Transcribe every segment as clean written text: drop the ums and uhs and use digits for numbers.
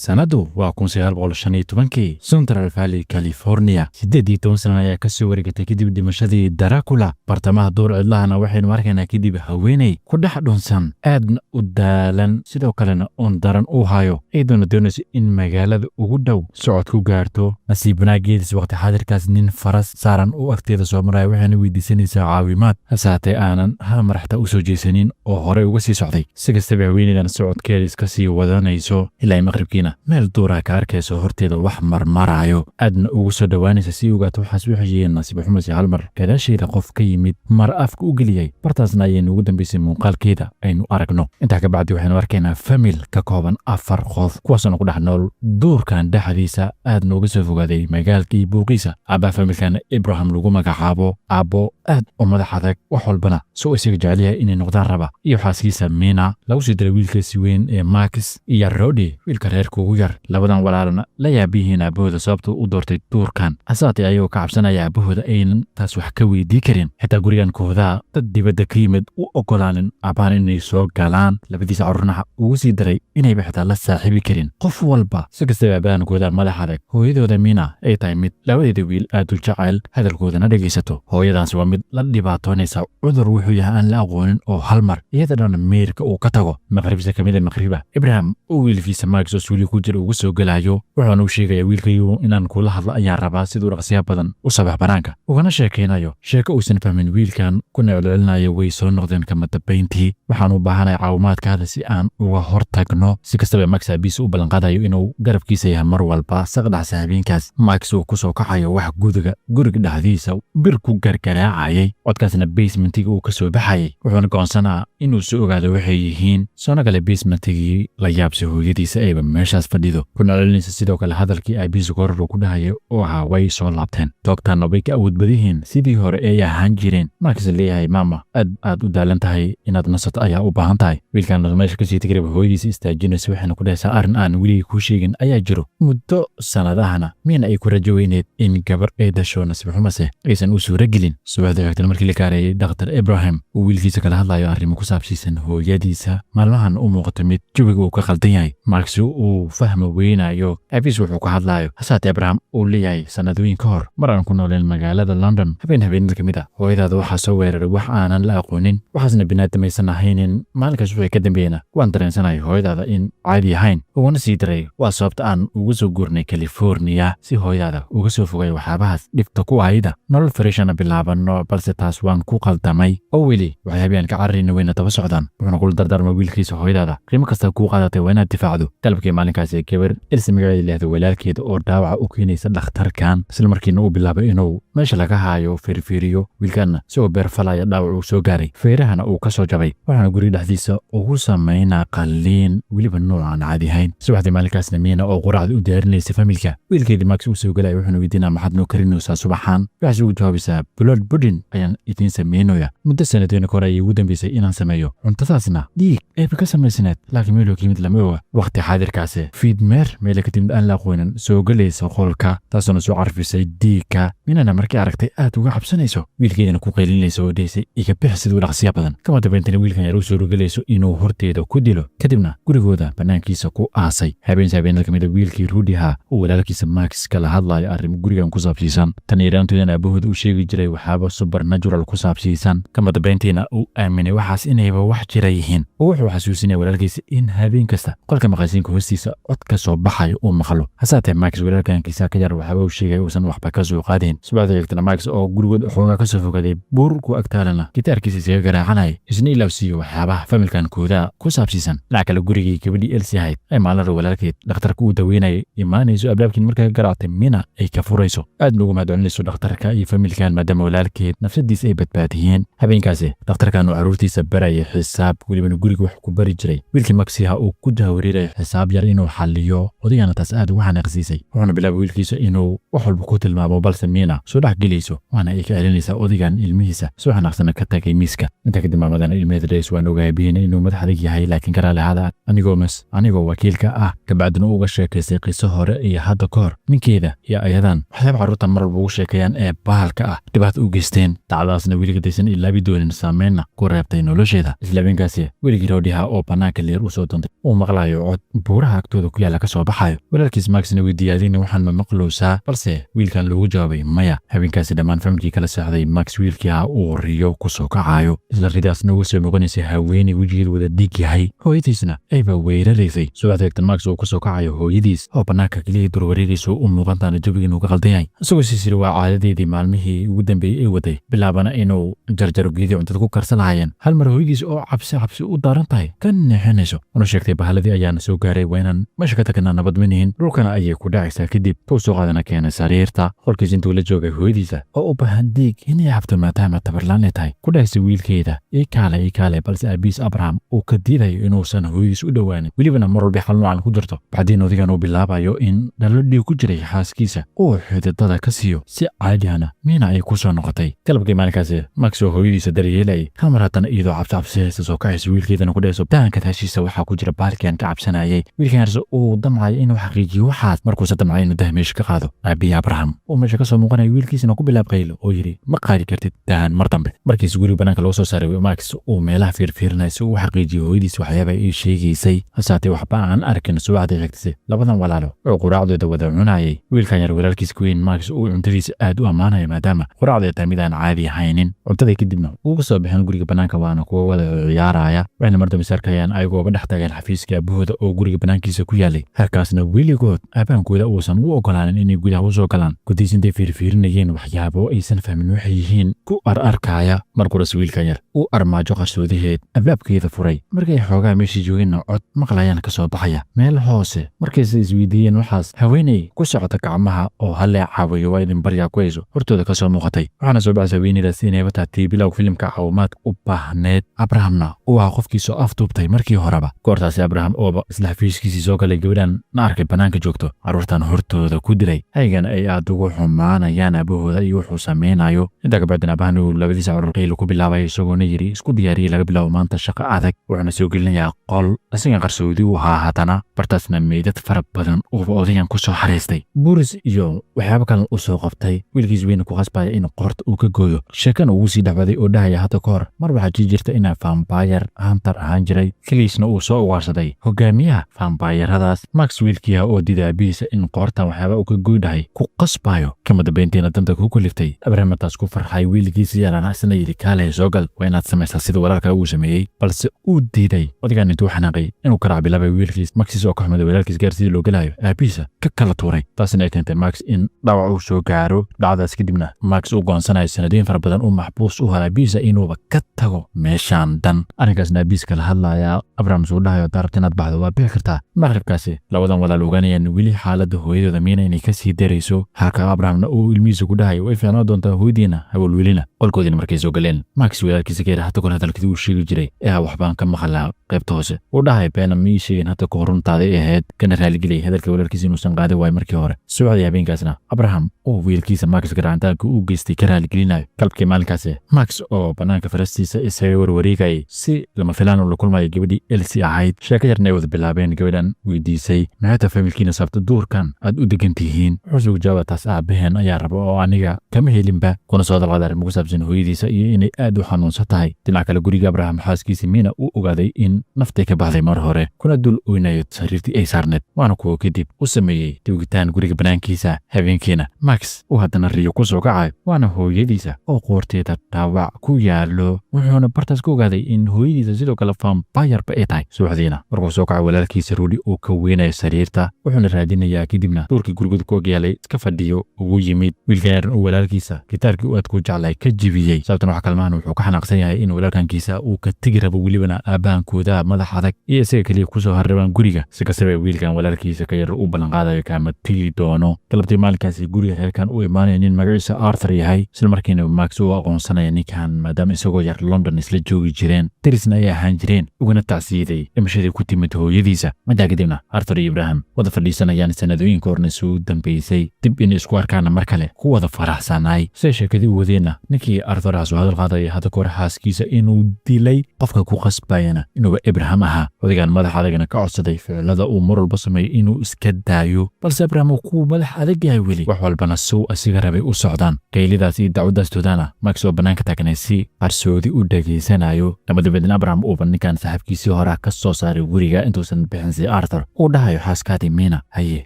Sanadu waa 1915-kii, Central Valley, California. 18 sano ayaa kasoo wareegatay kadib dhimashadii Dracula. Bartamaha duur cidlahana waxaynu arkaynaa kadib haweeney ku dhex dhunsan, aadna u daalan, sidoo kalena uun daran u hayo, iyadoona doonayso in magaalada ugu dhow socod ku gaarto. Nasiib wanaageedis, waqti xaadirkaas nin faras saaran uu agteeda soo maraya, waxayna weydiisanaysaa caawimaad, hase haatee aanan hal mar xataa u soo jeesanin oo horey uga sii socday. Si kastaba, haweeneydan socodkeeda iska sii wadanayso ilaa ay maqribkiina meel duuraa ka arkayso horteeda wax marmaraayo, aadna ugu soo dhowaanaysa si ogaato waxaas waxayeen. Nasiib xumase, hal mar gadaasheeda qof ka yimid mar afka u geliyey. Bartaasna ayaynu ugu dambaysay muuqaalkeeda aynu aragno. Intaa ka bacdi waxaynu arkaynaa family ka kooban afar qof, kuwaasoo ku dhex nool duurkan dhexdiisa, aadna uga soo fogaaday magaalka iyo buuqiisa. Aabbaha familkana Ibrahim lagu magacaabo, aabbo aad u madax adag, wax walbana soo isaga jecelyahay inay noqdaan raba, iyo xaaskiisa Mina, lagu sii diray wiilkaasi weyn ee Max iyo Rodi, wiilka reerka ugu yar. Labadan walaalna la yaabiyihiin aabahooda sababta u doortay duurkan, hasaatee ayagoo ka cabsanaya aabahooda aynan taas wax ka weydii karin. Xitaa gurigan koodaa dad dibadda ka yimid u ogolaanin aabbahan inay soo galaan. Labadiisa carruurnaha ugu sii daray inayba xitaa la saaxiibi karin qof walba. Si kastaba, aabahan koodaa madax adag, hooyadooda Mina ay tahay mid labadeeda wiil aad u jecel, hadalkoodana dhegaysato. Hooyadaas waa mid la dhibaatoonaysa cudur wuxuu yahay aan la aqoonin oo hal mar iyada dhan meerka uu ka tago. Maqribsa kamid a maqriba, Ibrahim uu wiilkiisa Max oo suuli ku jira ugu soo gelayo, wuxuuna u sheegaya wiilkayu inaan kula hadlo ayaan rabaa, siduu dhaqsiya badan u sabax banaanka, ugana sheekaynayo sheeko uusan fahmin. Wiilkan kuna celcelinayo way soo noqdeen kama dambayntii, waxaan u baahanahay caawimaadkaada si aan uga hortagno. Si kastaba, Max aabiisa u ballanqaadayo inuu garabkiisa yahay mar walba. Saqdhaxsa habeenkaas Max uu kusoo kacayo wax gudiga guriga dhexdiisa bir ku gargaraacayay, codkaasna basementiga uu ka soo baxayay. Wuxuuna go'aansanaa inuu soo ogaado waxay yihiin, soona gale basementigii. La yaabse hooyadiisa ayba meeshaas fadhido, kuna celinaysa sidoo kale hadalkii aabihiisa korar uu ku dhahayay oo ahaa way soo laabteen, doogtanna way ka awood badihiin sidii hore ay ahaan jireen. Markaas leeyahay, maama, aad aad u daalan tahay, inaad nasato ayaa u baahan tahay. Wiilkan meesha kasii tegraba hooyadiisa istaajinaysa, waxayna ku dhahaysaa arrin aan weligii kuu sheegin ayaa jiro. Muddo sanadahana miina ay ku rajo weyneed in gabar ay dasho, nasiib xumase aysan u suuro gelin. Subaxda xigtan markii la gaareeyay, Dhakhtar Ibrahim uu wiilkiisa kala hadlayo arrimo ku saabsiisan hooyadiisa maalmahan u muuqato mid jawiga uu ka khaldan yahay. Marksi uu fahma weynayo aabiis wuxuu ka hadlayo, hasaate Abraham uu leeyahay sanadooyin ka hor mar aan ku nooleen magaalada London, habeen habeenada ka mid ah hooyadaada waxaa soo weeraray wax aanan la aqoonin, waxaasna binaadamaysan ahaynin. Maalinkaas wixii ka dambeeyena waan dareensanay hooyadaada in caadi ahayn. Uguna sii daray waa sababta aan ugu soo guurnay California, si hooyadaada uga soo fogay waxyaabahaas dhibta ku ahayda, nolol farishana bilaabano, balse taas waan ku qaldamay oo weli waxyaabihii aan ka cararayna wayna daba socdaan. Wuxuuna kula dardaarmay wiilkiisa, hooyadaada qiimo kasta kuu qaadatay waa inaad difaacdo. Galabkii maalinkaas ee gabar Elsa magaceeda leehda walaalkeeda oo dhaawaca u keenaysa dhakhtarkan, isla markiina uu bilaabay inuu meesha laga haayo fiirfiiriyo. Wiilkanna isagoo beerfalaya dhaawac uu soo gaaray, feerahana uu ka soo jabay, waxaana guriga dhexdiisa ugu samaynaa qalliin weliba nooc aan caadi ahayn. Subaxdii maalinkaasna Miina oo quraacda u diyaarinaysa familka, wiilkeedii Max uu soo gelaya, wuxuuna weydiinaa, maxaad noo karinaysaa subaxaan? Waxaase ugu jawaabaysaa, blood pudding ayaan idiin sameynaya. Muddo sanadeena kahor ayay ugu dambeysay inaan sameeyo cuntadaasna, dhiig eeba ka samaysneed, laakiin meeluu ka yimid lama oga. Waqti xaadirkaasi fiidmeer meela ka timid aan la aqoonin soo gelaysa qolka, taasoona soo carfisay dhiigka. Minana markay aragtay aad uga cabsanayso, wiilkeedana ku qaylinaysa oo dheysay iga bix siduu dhaqsiya badan. Kama dambayntana wiilkan yar u suurogelayso inuu horteeda ku dilo, kadibna gurigooda bannaankiisa ku aasay. Habeensi habeenada kamid a, wiilkii Ruudiha uu walaalkiisa Max kala hadlayo arrimo gurigan ku saabsiisan, tan yaraantoodan aabahooda u sheegi jiray waxaaba supernatural ku saabsiisan. Kama dambayntiina uu aaminay waxaas inayba wax jira yihiin, oo wuxuu xasuusinaya walaalkiisa in habeen kasta qolka maqaasiinka hoostiisa cod ka soo baxayo uu maqlo. Hasaatee Max walaalkankiisa ka yar waxaaba uu sheegay uusan waxba ka soo qaadayn. Subaxda xigtana Max oo gurigood xoogaa ka soo fogaaday buurku agtaalana gitaarkiisa isaga garaacanaya, isna ilaawsiiyo waxyaabaha familkan kooda ku saabsiisan. Dhinac kale, gurigii gabadhii Elsi ahayd ay maalin walaalkeed dhakhtarka uu daweynayay imaanayso, albaabkiin markaa garaactay Mina ay ka furayso, aadna ugu mahadcelinayso dhakhtarka iyo familkan maadaama walaalkeed nafsadiisa ay badbaadiyeen. Habeenkaasi dhakhtarkan uu carruurtiisa barayay xisaab, welibana guriga wax ku bari jiray. Wiilkii Maxiha uu ku jahwareerayo xisaab yar inuu xalliyo, odaygaana taas aad ugu xanaaqsiisay, wuxuuna bilaabay wiilkiisa inuu wax walba ku tilmaamo, balse Mina soo dhex gelayso, waana ay ka celinaysaa odaygan ilmihiisa, soo xanaaqsana ka tagay miiska. Intaa kadib maamadana ilmaheeda dhays, waan ogahay bihina inuu madax adag yahay, laakiin karaale hada anigoo mas anigoo wakiilka ah. Kabacdina uga sheekaystay qiso hore iyo hadda ka hor ninkeeda iyo ayadan waxyaaba carruurtan mar walba ugu sheekeeyaan ee bahalka ah dhibaato u geysteen, dacdadaasna weliga daysan ilaabi doonin, saameynna ku reebtay nolosheeda. Isla habeenkaasi weligii Roodhiha oo bannaanka leer u soo doontay uu maqlayo cod buuraha agtooda. Agtooda ku yaala ka soo baxayo. Walaalkiis Maxna weydiiyey, "Adigna waxaan ma maqlowsaa?" Balse wiilkan loogu jawaabay maya. Habeenkaasi dhammaan familkii kala seexday. Max wiilkii ah uu riyo ku soo kacayo, isla ridaasna uga soo muuqanaysay haweeney wejigeed wada dhiig yahay, hooyadiisna ayba weeraraysay. Subaxda xigtan Max uu kusoo kacayo hooyadiis oo bannaanka keliya durwareeraysa, u muuqantaana jawiga inuu ka qaldan yahay, isagoo siisiri waa caadadeedii maalmihii ugu dambeeyey ay waday, bilaabana inuu jarjaro geedii cuntada ku karsan lahaayeen. Hal mar hooyadiis oo cabsi cabsi u daaran tahay ka nexinayso una sheegtay, "Bahaladii ayaana soo gaaray, waa inaan meesha ka tagnaa, nabad manihin." Dhulkana ayay ku dhacaysaa. Kadib tuu soo qaadana keenay sariirta qolkiis intuu la joogay hooyadiisa oo u baahan dhiig inay cabto maadaama tabarlaan ay tahay, ku dhahaysa wiilkeeda, "Ii kaale, ii kaale." Balse aabiis Abraham uu ka diidayo inuusan hooyadiis u dhowaanin, welibana mar walba xal noocan ku jirto. Bacdiin odigan uu bilaabayo in dhalo dhiig ku jiray xaaskiisa uu xididada ka siiyo, si caadihana Miina ay ku soo noqotay. Galabkii maalinkaasi Max oo hooyadiisa daryeelayay, hal mar haddana iyadoo cabsi cabsi haysa soo kacaysa, wiilkeedana ku dhahayso, "Daanka taashiisa waxaa ku jira baalkii ka cabsanayay." Wiilkan yarse uu damcayo inuu xaqiijiyo waxaas. Markuuse damcayo inuu dah meesha ka qaado, aabihii Abraham uu meesha ka soo muuqanayo, wiilkiisana ku bilaab qaylo oo yidhi, "Ma qaadi kartid dahan mar dambe." Markiis guriga banaanka loo soo saaray, Max uu meelaha fiirfiirinaya si uu xaqiijiyo hooyadiis waxyaaba ay sheegaysay, hasaatee waxba aan arkin. Subaxdii xigtay labadan walaalo oo quraacdooda wada cunayay, wiilkan yar walaalkiis weyn Max uu cuntadiisa aad u ammaanayo maadaama quraacda tahay mid aan caadi ahaynin. Cuntada kadibna uga soo bixin guriga banaanka, waana kuwa wada ciyaaraya, waxayna mar dambe sarkayaan ayagooba dhex tageen xafiiska aabahooda oo guriga banaankiisa ku yaalay, halkaasna weligood aabaankooda uusan u ogolaanin inay gudaha usoo galaan. Gudihiis intay fiirfiirinayeen, waxyaabo aysan fahmin waxay yihiin ku ar arkaya. Markuras wiilkan yar uu armaajo qarsoodaheed albaabkeeda furay. Markay xoogaa meeshii joogeenna, cod maqlayaan ka soo baxaya meel hoose. Markayse isweydiiyeen waxaas, haweeney ku socota gacmaha oo halee caawiyo, waa idin baryaa ku hayso, hortooda ka soo muuqatay. Waxaana soo baxaysa haweeneydaas inayba taatay bilowga filimka caawimaad u baahneed, Abrahamna uu ahaa qofkii soo afduubtay markii horeba. Goortaasi Abraham ooba isla xafiiskiisii soo galay, gabadhan na arkay bannaanka joogto, carruurtan hortooda ku dilay, haygana ay aad ugu xumaanayaan aabahooda iyo wuxuu samaynayo. Intaa kabacdin aabahan uu labadiisa carruur qaylo ku bilaabay, isagoona yidhi, "Isku diyaariyey laga bilaabo maanta shaqo adag." Wuxuuna soo gelinayaa qol isagan qarsoodi u ahaa, haddana bartaasna meydad fara badan uuba odayan ku soo xariistay, buris iyo waxyaabo kalen u soo qabtay. Wiilkiis weyna ku qasbaya in qoorta uu ka gooyo, sheekana ugu sii dhexwaday oo dhahaya, hadda ka hor mar waxaa jii jirta inaa vampire hunter ahaan jiray, keligiisna uu soo ugaarsaday hogaamiyaha vampiradaas. Max wiilkiiha oo diiday aabihiisa in qoortan waxyaaba uu ka goy dhahay ku qasbayo, kama dambeyntiina danta ku kaliftay. Abraham taas ku farxay, wiilkiisa yarana isna yidhi, "Kaale soo gal, waa inaad samaysaa sida walaalka uu sameeyey." Balse uu diiday odagan intuu xanaaqay inuu karaac bilaabay wiilkiis Maxis oo ka xumaday walaalkiis gaar sidii loo gelayo aabihiisa ka kala tuuray, taasina ay keentay Max in dhaawac uu soo gaaro. Dhacdaas kadibna Max uu go'ansanayo sanadooyin fara badan uu maxbuus u hara aabihiisa inuuba ka tago meeshaan dan. Arrinkaasna aabihiis kala hadlayaa. Abraham suu dhahayo, "Daarabta inaad baxdo, waa bixi kartaa." Maqribkaasi labadan walaal ogaanayaan weli xaaladda hooyadooda Miina inay kasii darayso, halka Abrahamna uu ilmihiisa ku dhahayo, "Way fiicnaan doontaa hooyadiina, hawalwelina." Qolkoodiina markay soo galeen, Max walaalkiisa ka yara hadda kor hadalkii uu sheegi jiray ee waxbaan ka maqlaa qaybta hoose, uu dhahay, "Beena mii sheegin, hadda kahor runtaada ay ahayd," kana raaligeliyay hadalka walaalkiisa inuusan qaadin waayo markii hore. Subaxdii habeenkaasna Abraham oo wiilkiisa Max garaacitaanka u geystay ka raaligelinayo. Galabkii maalinkaasi Max oo bannaanka farastiisa isaga warwareegayay, si lama filaan uu la kulmayo gabadhii Elsi ahayd. Sheeko yarna ay wada bilaabeen. Gabadhan weydiisay, "Maxay familkiina sababta duurkan aad u degan tihiin?" Wuxuu ugu jawaaba, "Taas aabaheen ayaa raba oo aniga kama helinba," kuna soo dalqaday arrimo ku saabsan hooyadiisa iyo inay aad u xanuunsan tahay. Dhinaca kale, guriga Abraham xaaskiisa Miina uu ogaaday in naftay ka baxday mar hore, kuna dul oynayo sariirtii ay saarneed, waana kuwa kadib u sameeyey duugitaan guriga banaankiisa. Habeenkiina Max uu haddana riyo ku soo kacayo, waana hooyadiisa oo qoorteeda dhaawac ku yaallo, wuxuuna bartaas ku ogaaday in hooyadiisa sidoo kale vampireba ay tahay. Subaxdiina markuu soo kaco, walaalkiisa Rudy uu ka weynayo sariirta, wuxuuna raadinayaa. Kadibna duurkii gurigooda ku agyaalay iska fadhiyo ugu yimid wiilkan yar uu walaalkiisa gitaarkii uu aad ku jeclay ka jibiyey. Sababtan wax kalmahan wuxuu ka xanaaqsan yahay in walaalkankiisa uu ka tegi rabo, welibana aabbahankooda madax adag iyo isaga keliya kusoo harrabaan guriga. Si kastaba wiilkan walaalkiisa ka yar u ballanqaadayo kaama tegi doono. Galabtii maalinkaasi guriga reerkan u imaanaya nin magaciisa Arthur yahay, isla markiina Max uu aqoonsanaya ninkan maadaama isagoo yar London isla joogi jireen, darisna ay ahaan jireen, ugana tacsiiday dhimashadii ku timid hooyadiisa. Intaa kadibna Arthur iyo Ibrahim wada fadhiisanayaan, sanadooyinka horna soo dambeysay dib inay isku arkaana mar kale ku wada faraxsanaay. Siday sheekadii u wadeenna, ninkii Arthur ah soo hadal qaadaya hadda kahor xaaskiisa inuu dilay, qofka ku qasbayana inuuba Ibrahim ahaa. Odagan madax adagna ka codsaday ficilada uu mar walba sameeyo inuu iska daayo, balse Abraham uu ku madax adag yahay weli, wax walbana sow asiga rabay u socdaan. Qaylidaas iyo dacwadaas toodaana Max oo bannaanka taagnay si qarsoodi u dhegaysanayo. Lama dabeedna Abraham uuba ninkan saaxiibkiisii horaa ka soo saaray guriga intuusan bixin si Arthur. Arthur uu dhahayo, "Xaaskaadii Mina haye,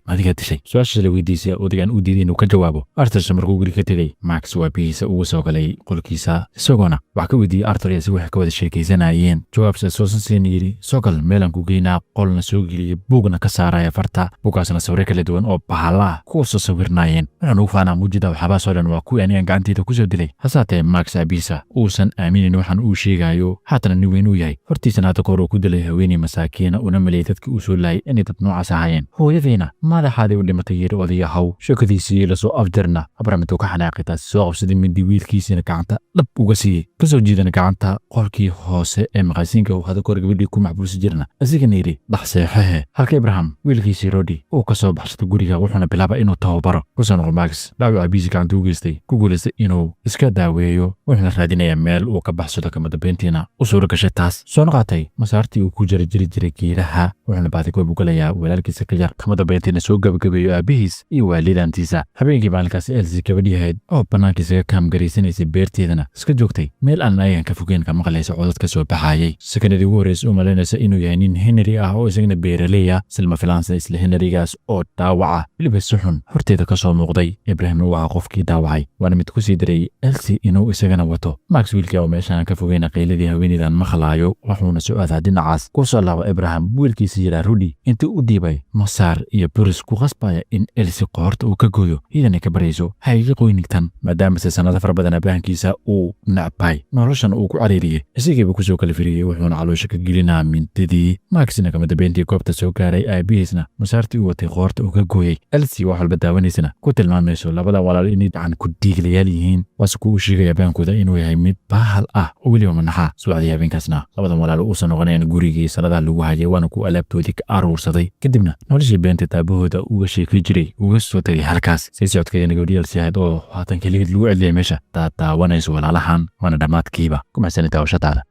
madigaa dishay?" Su-aashaas la weydiisay odaygan u diiday inuu ka jawaabo. Arthurse markuu guri ka tegey, Max waa bihiisa ugu soo galay qolkiisa, isagoona wax ka weydiiyey Arthur iyo si waxay ka wada sheekaysanayeen. Jawaabse soosan siin yidhi, "Soo gal, meelaan ku geynaa." Qolna soo geliyey, buugna ka saaraya farta, buuggaasna sawiro kala duwan oo bahalla ah kuwa soo sawirnaayeen. "Waxaan ugu faanaa muujida, waxyaabahaasoo dhan waa kuwii anigan gacanteyda kusoo dilay." Hasaatee Max aabiisa uusan aaminin waxaan uu sheegayo, haatana nin weyn uu yahay, hortiisana hadda kahor uu ku dilay haweeney masaakiina, una maleeyay dadkii uu soo laayay inay dad noocaas ahaayeen. "Hooyadayna madaxaaday u dhimatay," yiri odayahow. Sheekadiisii lasoo afjarna, Abraham intuu ka xanaaqay taasi soo qabsaday mindi, wiilkiisiina gacanta dhab uga siiyey, kasoo jiidana gacanta qolkii hoose ee maqaasiinka uu hadda kahor gabadhii ku maxbuusi jirna, isigana yidhi, "Dhax seexahe." Halka Ibrahim wiilkiisii Rodi uu ka soo baxsaday guriga, wuxuuna bilaabay inuu tababaro. Kusoo noqo Max, dhaawac aabihiisi gacanta u geystay ku guulaystay inuu iska daaweeyo, wuxuuna raadinayaa meel uu ka baxsado. Kama dambeyntiina u suura gashay taas, soona qaatay masaartii uu ku jara jiri jiray geedaha, wuxuuna baadigoob u galayaa walaalkiisa ka yar. Kama dambeyntiina soo gabagabeeyo aabihiis iyo waalidaantiisa. Habeenkii maalinkaasi, Elsi gabadhii ahayd oo bannaankiisaga kaamgaraysanaysay, beerteedana iska joogtay, meel aan ayagan ka fogeen ka maqlaysa codad ka soo baxayay. Sakanadii ugu horreysay u malaynaysa inuu yahay nin Henry ah oo isagana beeraley ah, silma filaansa isla Henrygaas oo dhaawaca weliba si xun horteeda ka soo muuqday. Ibrahimna waa qofkii dhaawacay, waana mid ku sii diray Elsi inuu isagana wato. Max wiilkii oo meeshaan ka fogeyna qayladii haweeneydan maqlaayo, wuxuuna soo aadaa dhinacaas. Ku soo laaba Ibrahim, wiilkiisa yiraa Rudy intii u dhiibay masaar iyo buris, ku qasbaya in Elsi qoorta uu ka gooyo, iyadana ka baryayso ha iga qoynigtan, maadaamase sannado fara badan abahankiisa uu nacbay, noloshan uu ku cariiriyey. Isagiiba kusoo kala firiyey, wuxuuna caloosha ka gelinaa mintidii. Maxna kama dambeyntii goobta soo gaaray, aabihiisna masaartii uu watay qoorta uu ka gooyey. Elsi wax walba daawanaysana ku tilmaamayso labada walaal inay gacan ku dhiiglayaal yihiin, waase ku u sheegaya baankooda inuu yahay mid bahal ah oo weliba manaxa. Subaxdii habeenkaasna labadan walaal uusan noqonayn gurigii sanadaha lagu hayay, waana ku alaabtoodii ka aruursaday, kadibna noloshii beenta taabahooda uga sheekay jiray uga soo tegay halkaas. Sii socodkeedana gabadhii Elsi ahayd oo haatan keligeed lagu celiyay meesha daadaawanayso walaalahan, waana dhammaadkiiba. Ku maxsanay daawashadaada.